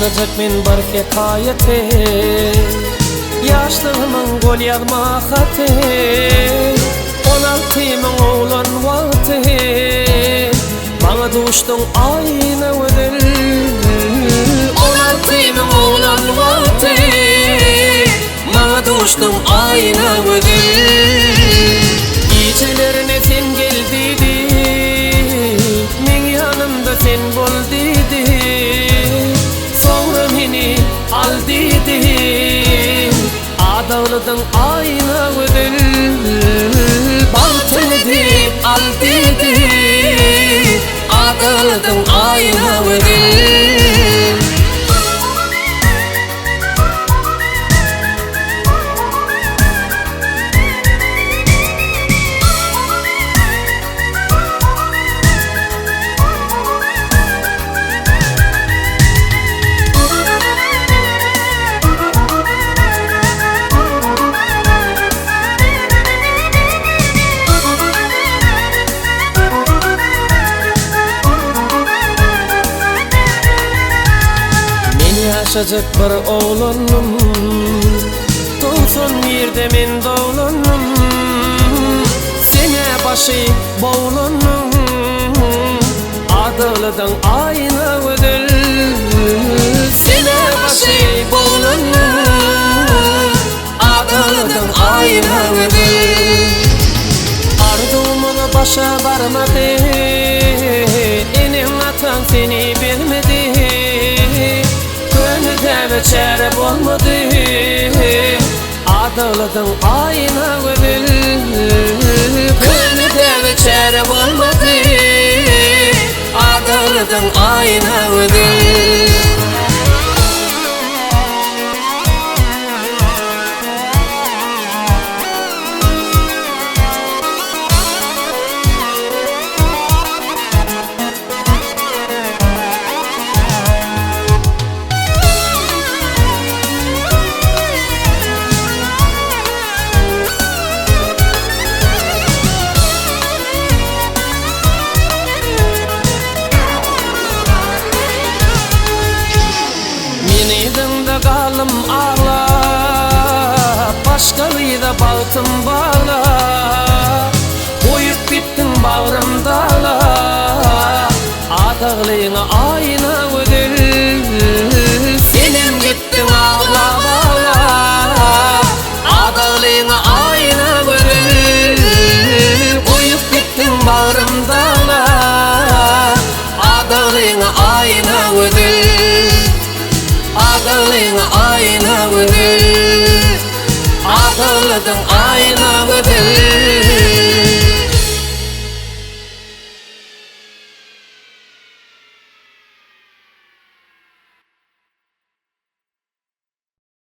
Başlajak men bir hekaýaty Ýaşlygymyň golýazma haty On altymyň oglan wagty Maňa duşduň aýna gözel On altymyň oglan wagty Maňa duşduň aýna gözel Gijelerine sen gel diýdi Meň ýanymda sen bol diýdi Soňra meni al diýdi Adaglydyň aýna gözel Bagtyny diýip al diýdi Adaglydyň aýna gözel. Men ýaşajyk bir oglandym, 91-de men doglandym. Sen-ä başy boglandyň, Adaglydyň aýna gözel. Sen-ä başy boglandyň, Adaglydyň aýna gözel. Arzuwymyz başa barmady, Eneň-ataň seni bermedi. Köne däbe çäre bolmady, Adaglydyň aýna gözel. Köne däbe çäre bolmady, Adaglydyň aýna gözel. Men yzyňda galdym aglap, Başga gyza bagtym baglap, Goýup gitdiň bagrym daglap, Adaglyňa aýna gözel. Senem gitdiň aglap aglap, Adaglyňa aýna gözel. Goýup gitdiň bagrym daglap, Adaglyňa aýna gözel. Adaglyňa aýna gözel. Adaglydyň aýna gözel.